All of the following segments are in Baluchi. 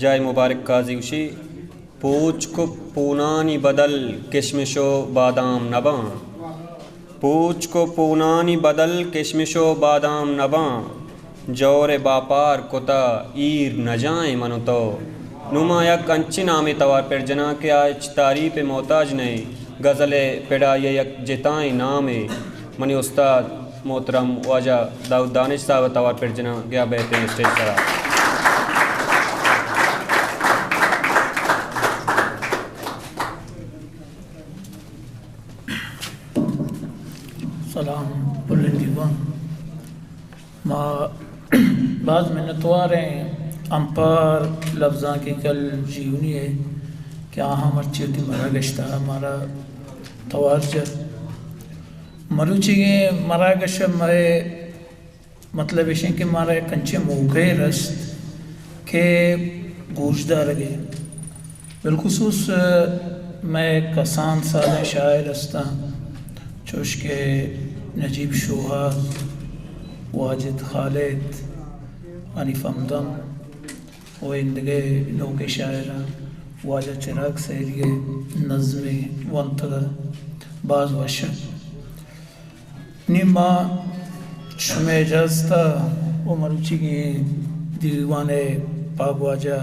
جاہ مبارک قاضی گوشی، پوچک و پونانی بدل کشمش و بادام نباں۔ پوچک و پونانی بدل کشمش و بادام نباں۔ جور ء باپار کتا ایر نجائیں من و تو۔ نوں ما یک انچیں نامے توار پر جناں کہ آ ہچ تعریف ء محتاج نہ انت۔ غزل ء پڑ آئی ء یک جتائیں نامے۔ منی استاد محترم واجہ داؤد دانش صاحب ء توار پر جناں گیا بیت اسٹیج سرا۔ سلام پلیں دیوان۔ ما باز منتوار ایں امپار لبزانکی کل جیونی ء کہ آہاں مرچی وتی مراگش ء مارا توار جت۔ مروچیگیں مراگش ء مئے مطلب ایش انت کہ مارا یک انچیں موقعے رست کہ گوشدارگ ء بالخصوص مئے کسان سالیں شاعر ہستاں، چوش کہ نجیب شوہاز، واجد خالد، حنیف ہمدم و ایندگہ نوکیں شاعراں، واجہ چراگ سیدی ء نظمے ونتگ ء باز وش ات۔ نی ما شمئے اجازت ء و مروچیگیں دیوان ء پاگ واجہ،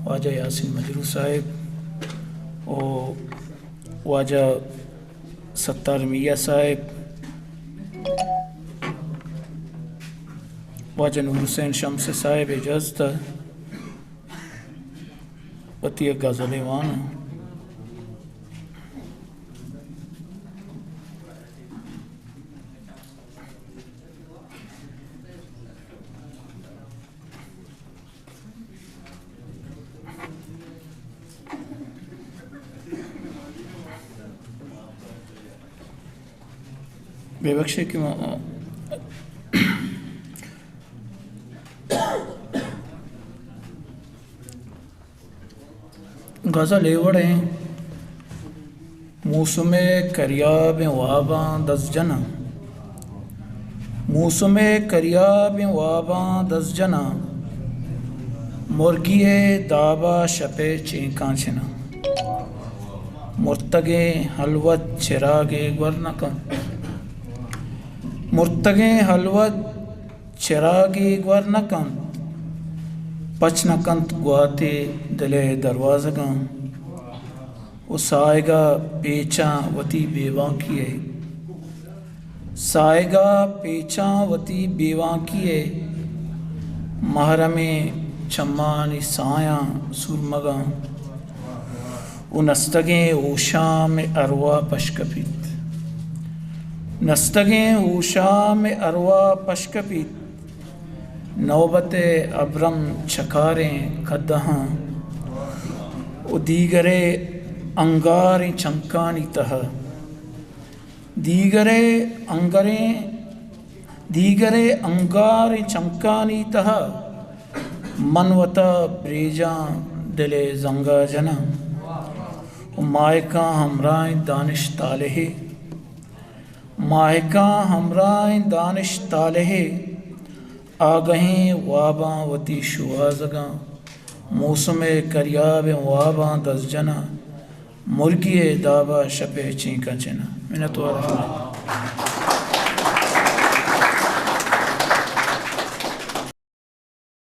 واجہ یاسین مجروح صاحب و واجہ ستار میاں صاحب، واجہ نور حسین شمس صاحب اجازت ء وتی یک غزلے واناں۔ بے بخشے کہ ما غزل اے وڑ ایں، موسم ء کریابیں واباں دز جناں، موسم ء کریابیں واباں دز جناں، مرگی ء داب ء شپ ء چینکاں چناں۔ مرتگیں ہلوت چراگے گور نہ کنت، مرتگیں ہلوت چراگے گور نہ کنت، پچ نہ کنت گواتے دل ء دروازگاں۔ و ساہگ ء پیچاں وتی بے وانکی ء، ساہگ ء پیچاں وتی بے وانکی ء، محرمیں چمانی سایاں سورمگاں۔ و نستگیں ہوشام ء ارواہ پش کپیت، نستگیں ہوشام ء ارواہ پش کپیت۔ نوبت ء ابرم چکاریں کدہاں و دیگر ء انگاریں چمکانی تہا، دیگر ء انگریں، دیگر ء انگاریں چمکانی تہا من وتا بریجاں دل ء زنگا جناں و ماہکاں ہمراہیں دانش طالحے، ماہکاں ہمراہیں دانش طالحے، آگہیں واباں وتی شوہازگاں، موسم ء کریابیں واباں دز جناں، مرگی ء داب ء شپ ء چینکاں چناں۔ منتوار آں۔